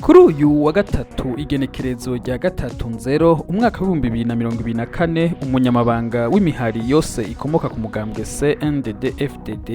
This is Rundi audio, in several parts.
Kuri uyu wa gatatu, igenekerezo rya 3 nzero umwaka w'2024, umunyamabanga w'imihari yose ikomoka ku mugambwe CNDD FDD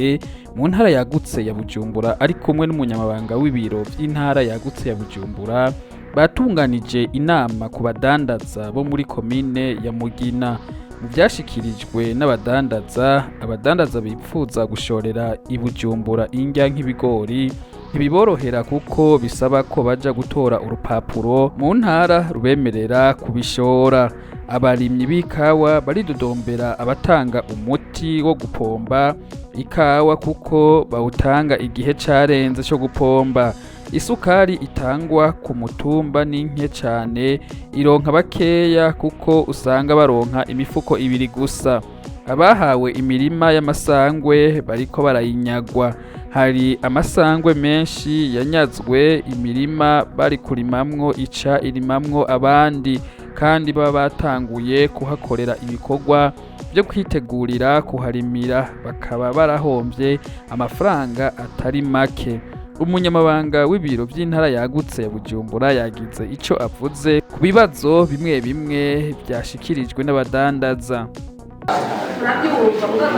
mu ntara yagutse ya Bujumbura, ari kumwe n'umunyamabanga w'ibiro vy'intara yagutse ya Bujumbura, batunganije inama ku badandaza bo muri komine ya Mugina. Mu vyashikirijwe n'abadandaza, abadandaza bipfuza gushorera i Bujumbura indya nk'ibigori ntibiborohera, kuko bisaba ko baja gutora urupapuro mu ntara rubemerera kubishora. Abarimyi b'ikawa baridodombera abatanga umuti wo gupomba ikawa, kuko bawutanga igihe carenze co gupomba. Isukari itangwa ku mutumba ni nke cane, ironka bakeya, kuko usanga baronka imifuko ibiri gusa. Abahawe imirima y'amasangwe bariko barayinyagwa. Hari amasangwe menshi yanyazwe, imirima bari kurimamwo ica irimamwo abandi, kandi baba batanguye kuhakorera ibikorwa byo kwitegurira kuharimira, bakaba barahomvye amafaranga atari make. Umunyamabanga w'ibiro vy'intara yagutse ya Bujumbura yagize ico avuze ku bibazo bimwe bimwe vyashikirijwe n'abadandaza. Turabyumva mugabo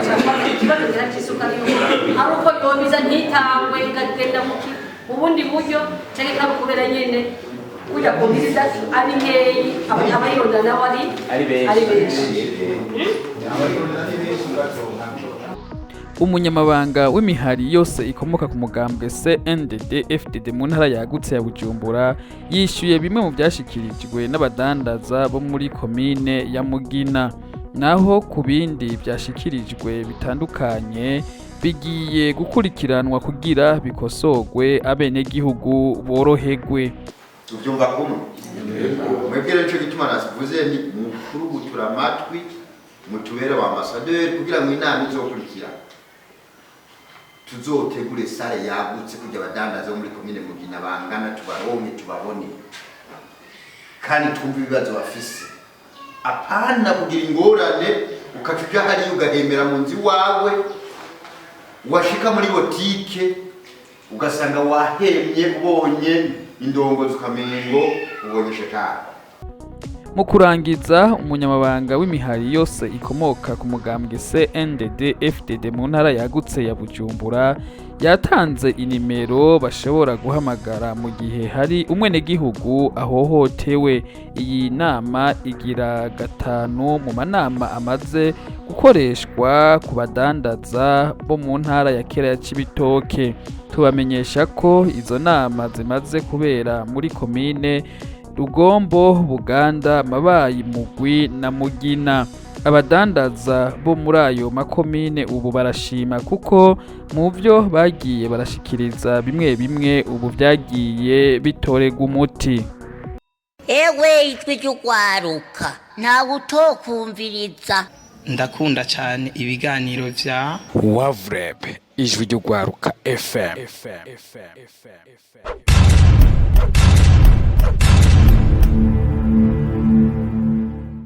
ikibazo ngira cy'isukari yuko ari uko yobiza ntitangwe, ikagenda mu bundi buryo, cyangwa ikaba kubera nyene kujya kumviriza ari nkeyi, abayironda nabo ari benshi. Umunyamabanga w'imihari yose ikomoka ku mugambwe CNDD FDD mu ntara yagutse ya Bujumbura yishyuye bimwe mu byashikirijwe n'abadandaza bo muri komine ya Mugina. Naho ku bindi byashikirijwe bitandukanye, bigiye gukurikiranwa kugira bikosorwe, abenegihugu boroherwe. Tuvyumva kumwe mwebwe rero. Ico gituma nasivuze ni mukurugutura amatwi, mutubere ba ambassadeur, kugira ngo inama izokurikira tuzotegure salle yagutse, kugira abadandaza bo muri komine Mugina bangana tubaronke, tubabone kandi twumve ibibazo bafise, apana kugira ingorane ukaca uja hariya ugahemera mu nzu iwawe, washika muri botike ugasanga wahemye, ubonye indongozi ukamengo ubonye shetani. Mu kurangiza, umunyamabanga w'imihari yose ikomoka ku mugambwe CNDD FDD mu ntara yagutse ya Bujumbura yatanze inimero bashobora guhamagara mu gihe hari umwenegihugu ahohotewe. Iyi nama igira gatanu mu manama amaze gukoreshwa ku badandaza bo mu ntara ya kera ya Cibitoke. Tubamenyesha ko izo nama zimaze kubera muri komine Rugombo, Buganda, Mabayi, Mugwi na Mugina. Abadandaza bo muri ayo makomine ubu barashima, kuko mu byo bagiye barashikiriza bimwe bimwe ubu byagiye bitorerwa umuti. Ewe, ijwi ry'ugwaruka, ntawe utokumviriza. Ndakunda cyane ibiganiro vya Wavureb, Ijwi ry'Urwaruka FM.